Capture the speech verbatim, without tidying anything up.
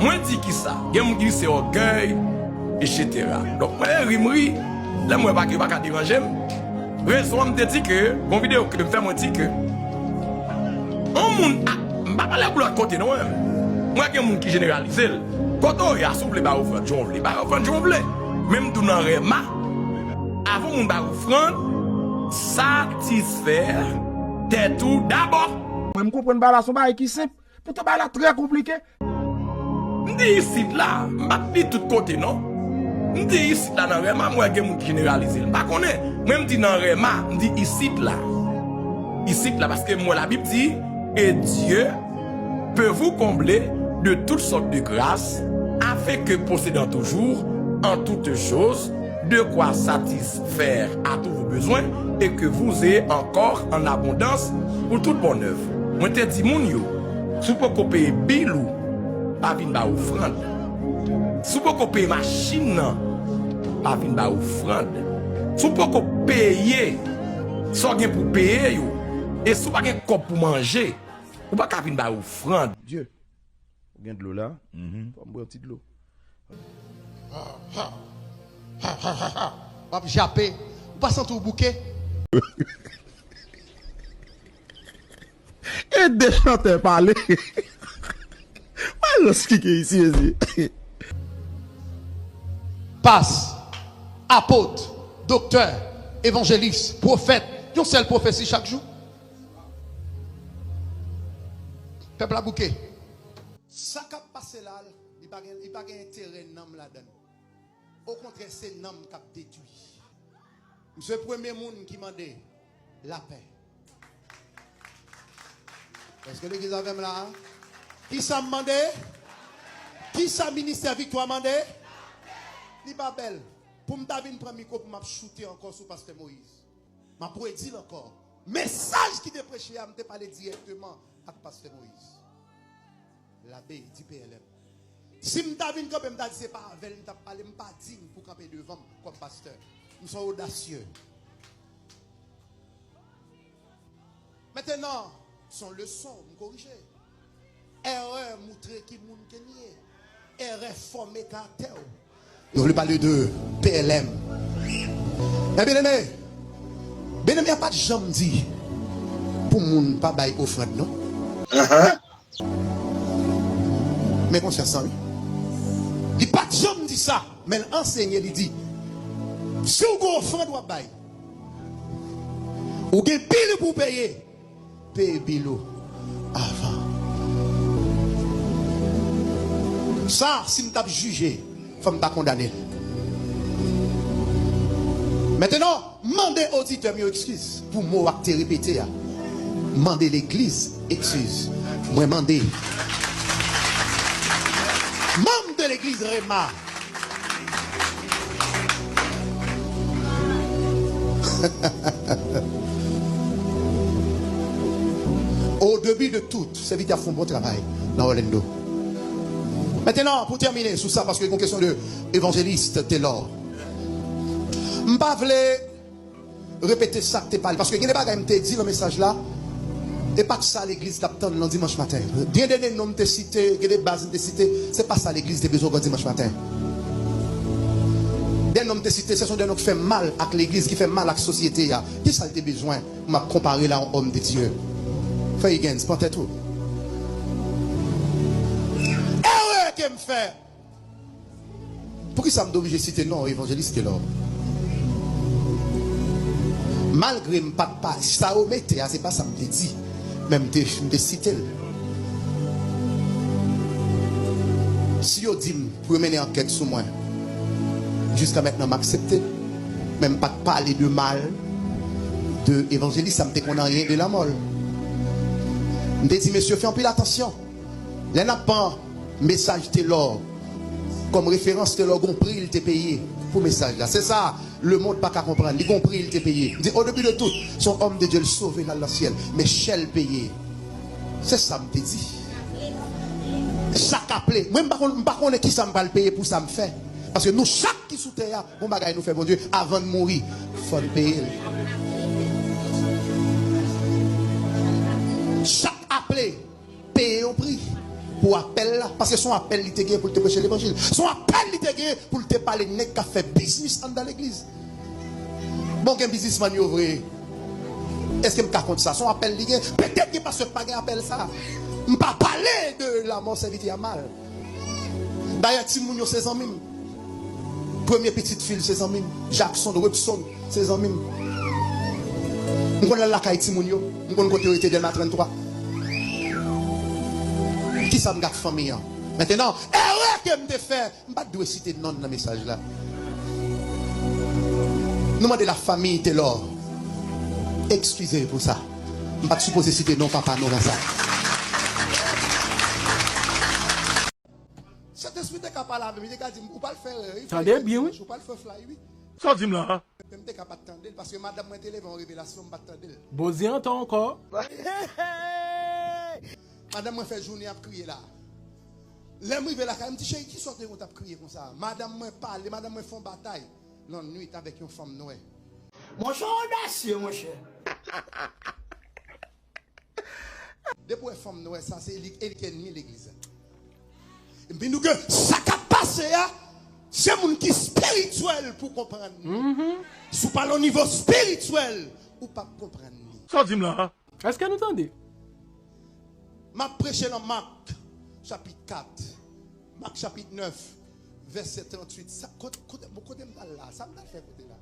Mwen di kisa? Gen moun ki di se ògèy, etsetera. Donk, mwen ri, m ri. Lè m wè pa, yo pa ka deranje m. Rezon an, m te di ke, gon videyo ke m fè, mwen di ke, yon moun, a, m pa pale pou lòt kote, non, mwen. Mwen gen moun ki jeneralize l. Kote w ye a, si w vle ba ofrann, jan w vle, ba ofrann, jan w vle. Men m di w nan rèma, avan moun ba ofrann, satisfè tèt ou dabò. Mwen, m konprann bagay la, se yon bagay ki senp. Poutan bagay la trè konplike. M di isit la, m pa t di tout kote non. M di isit la nan rèma, m wè gen moun ki jeneralize l. M pa konnen. Mwen m di nan rèma, m di isit la. Isit la, paske m wè Labib di, et Dieu peut vous combler de toutes sortes de grâces, afin que possédant toujours en toutes choses de quoi satisfaire à tous vos besoins et que vous ayez encore en abondance pour toute bonne œuvre. Mwen te di moun yo, si w poko peye bil ou, pa vin ba ofrann. Si w poko peye machin nan, pa vin ba ofrann. Si w poko peye sa w gen pou peye yo, e si w pa gen kòb pou manje, ou pa ka vin ba ofrann. Dye. Ou gen dlo la? Mhm. Fò m bwè yon ti dlo. W ap jape. Ou pa santi w bouke? E de chantè pale. Wè rans ki gen isi, mezi. Pas, apot, doktè, evanjelis, pwofèt, yon sèl pwofesi chak jou. Pèp la bouke. Sa k ap pase la, li pa gen, li pa gen enterè nanm ladan l. Okontrè, se nanm k ap detwi. M se premye moun ki mande lapè. Èske legliz avè m la a? Kisa m mande? Kisa ministè Viktwa mande? Li pa bèl. Pou m ta vin pran mikwo pou m ap choute ankò sou pastè Moyiz. M ap redi l ankò. Mesaj ki te preche a, m te pale dirèkteman ak pastè Moyiz. Labe di P L M. Si m ta vin kanpe, m ta di se pa avè l m t ap pale, m pa diy pou kanpe devan m kòm pastè. M se yon odasye. Mentenan, se yon leson, m korije. Erè moutre ki moun ke n ye. Erè fòme karaktè w. Nou vle pale de P L M. Men byeneme, byeneme a pa t janm di pou moun pa bay ofrann, non. Men konsyans lan, wi. Li pa t janm di sa, men l ansenye, li di, si w gen ofrann w ap bay, ou gen bil pou w peye, peye bil ou avan. Sa, si m t ap jije, fò m ta kondane l. Mentenan, mande oditè m yo ekskiz pou mo a k te repete a. Mande legliz ekskiz. Mwen mande manm de legliz Rema. Au début de tout, sèvitè a fè yon bon travay nan Orlando. Mentenan, pou tèmine sou sa, paske gon kesyon de evanjelis Telor. M pa vle repete sa k te pale, paske gen de bagay m te di nan mesaj la, e pa t sa legliz t ap tann nan dimanch maten. Gen de, de non m te site, gen de baz m te site, se pa sa legliz te bezwen wè dimanch maten. De non m te site, se son de non k fè mal ak legliz, ki fè mal ak sosyete a. Kisa l te bezwen? M ap konpare l a yon òm de Dye. Frè Higgins, pran tèt ou. Erè ke m fè. Poukisa m te oblije site non evanjelis Telor? Malgre m pa t pa, sa yo mete a, se pa sa m te di. Men m te, m te site l. Si yo di m pou yo mennen ankèt sou mwen, jiska mentnan m aksepte l. Men m pa t pale de mal de evanjelis sa, m te konn anyen de lanmò l. M te di, mesye, fè anpil atansyon. Lè n ap pran mesaj Telor kòm referans, Telor gon pri l te peye pou mesaj la. Se sa, lemonn pa ka konprann. Li gon pri l te peye. Li di, au début de tout, se yon òm de Dye, l sove, l al nan syèl. Men chè l peye. Se sa m te di. Sa k aple. Mwen, m pa konn, m pa konnen kisa m pral peye pou sa m fè. Paske nou chak ki sou tè a, gon bagay nou fè Bondye, avan n mouri, fò n peye l. Chak aple peye yon pri pou apèl la. Paske se yon apèl li te gen pou l te preche levanjil. Se yon apèl li te gen pou l te pale nèg k ap fè biznis anndan legliz. Bon, gen biznismann yo vre. Èske m ka kont sa? Se yon apèl li gen. Petèt gen pastè k pa gen apèl sa. M pa pale de lanmò sèvitè a mal. Dayè, timoun yo se zanmi m. Premye pitit fi l se zanmi m. Jackson, Webson, se zanmi m. M konn al lakay timoun yo. M konn kote yo rete Dèlma trannntwa. Kisa m gad fanmi an? Mentnan, erè ke m te fè, m pa t dwe site non l nan mesaj la. Nou mande la famille Taylor. Eskize pou sa. M pa t sipoze site non papa nou nan sa. Sentespri te ka pale avè m, li te ka di m, ou pral fè erè, wi, frè, tande byen, wi. Ou pral fè flay, wi. Sa w di m la a? Men m te ka pa t tande l, paske madanm mwen te leve yon revelasyon, m pa t tande l. Bozi antan ankò. Madanm mwen fè jounen ap kriye la. Lè m rive lakay, m di, cheri, kisa w te konn t ap kriye konsa? Madanm mwen pale, madanm mwen fè yon batay lannwit avèk yon fanm nwè. Monchè, odasye, monchè. Depi w wè fanm nwè sa, se li, e li ki ènmi legliz la. M vin di w ke sa k ap pase a, se moun ki espirityèl pou konprann li. Si w pa nan nivo espirityèl, ou p ap konprann li. Sa w di m la a? Èske nou tande? M ap preche nan Mak, chapit kat. Mak, chapit nèf, vèsè tranntuit. Sa, kote, kote, kote m t al la? Sa m t al fè kote la?